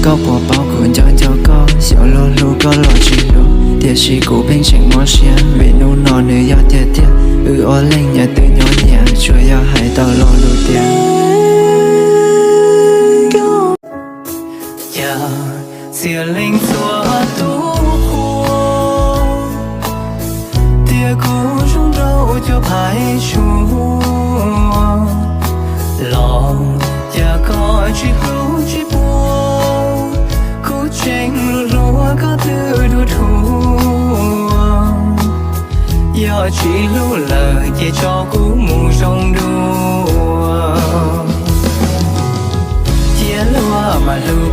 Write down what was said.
Koj puas paub kuv nco nco koj, xyov luag hlub koj los tsis hlub, tiam sis kuv pheej tseem mob siab vim hnub no nws yog tiag tiag. Wb ob leeg nyias twb nyob nyias, tsuas yog hais tau lo lus tias, cas txhia leej txhua tus qhuas, tias kuv zoo nraug cov phais tshuaj, los cas koj tsis hlub tsis pub, kuv tseem hlub koj twb dhuav dhuav. Yog tsis hlub lawm ces tso kuv mus zoo dua, cia luag mam hlub